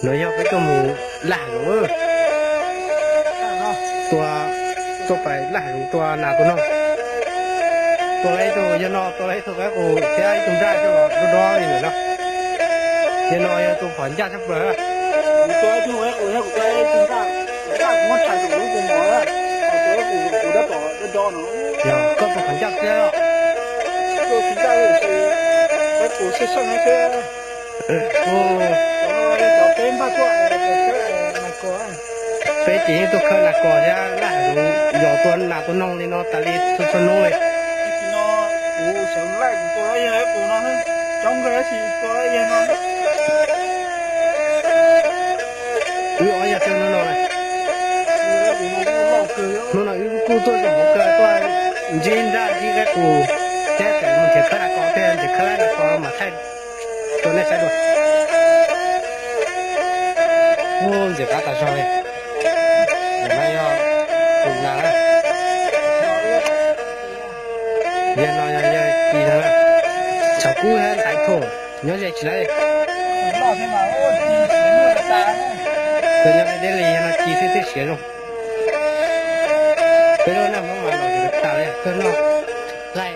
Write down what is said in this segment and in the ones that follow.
No yog peb tuaj mus laj hav zoov, tua, tuaj pais laj hav zoov tua nas tua noog. Tua ib tug, yog no tua ib tug qaib qus thiab ib tug nraj coj los dob dob li ntawm no. Yog no yog tus qhov ncaj tshaj plaws. Yog koj tus qhov ncaj thiab. Peb ces yeej tuaj khawb nas kos thiab laj hav zoov yos tua nas tua noog li no tas li txhua txhua hnub li. Wb ob yog xyoo hnub no, hnub no wb kuj tuaj zoo hauv kawg tuaj ntsib nraj ntsib qaib qus thiab tseem mus nrhiav khawb nas kos thiab nrhiav khawb nas kos mas thaij rau nej saib dua. Ub, ntxim qab tas zog li. Ntawm no yog tus nas na. Yog no yog yawg Ci no na. Tshav kub thiab ntaiv thuam, nyob ze tsis laib. Tus nyob deb deb li yog no Ci thiaj siav zoo. Peb lub neej Hmoob mas lom zem tas li, kawg noj laij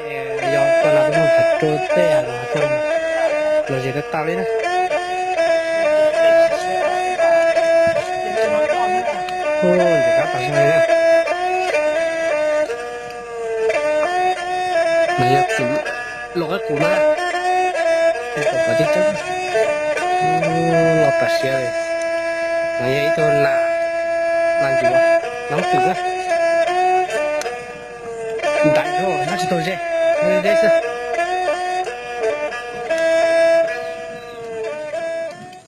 yos tua nas tua noog tshav rua tej los tua lom zem tas tas li na. Ntxim qab tas zog li na. Mas yog tim los qaib qus na, pom coob coob, los tas siav li. No yog ib tug nas, nas ntsuav, nas twm na. Ntaiv dhau, nyob tsis tau ze, deb xwb.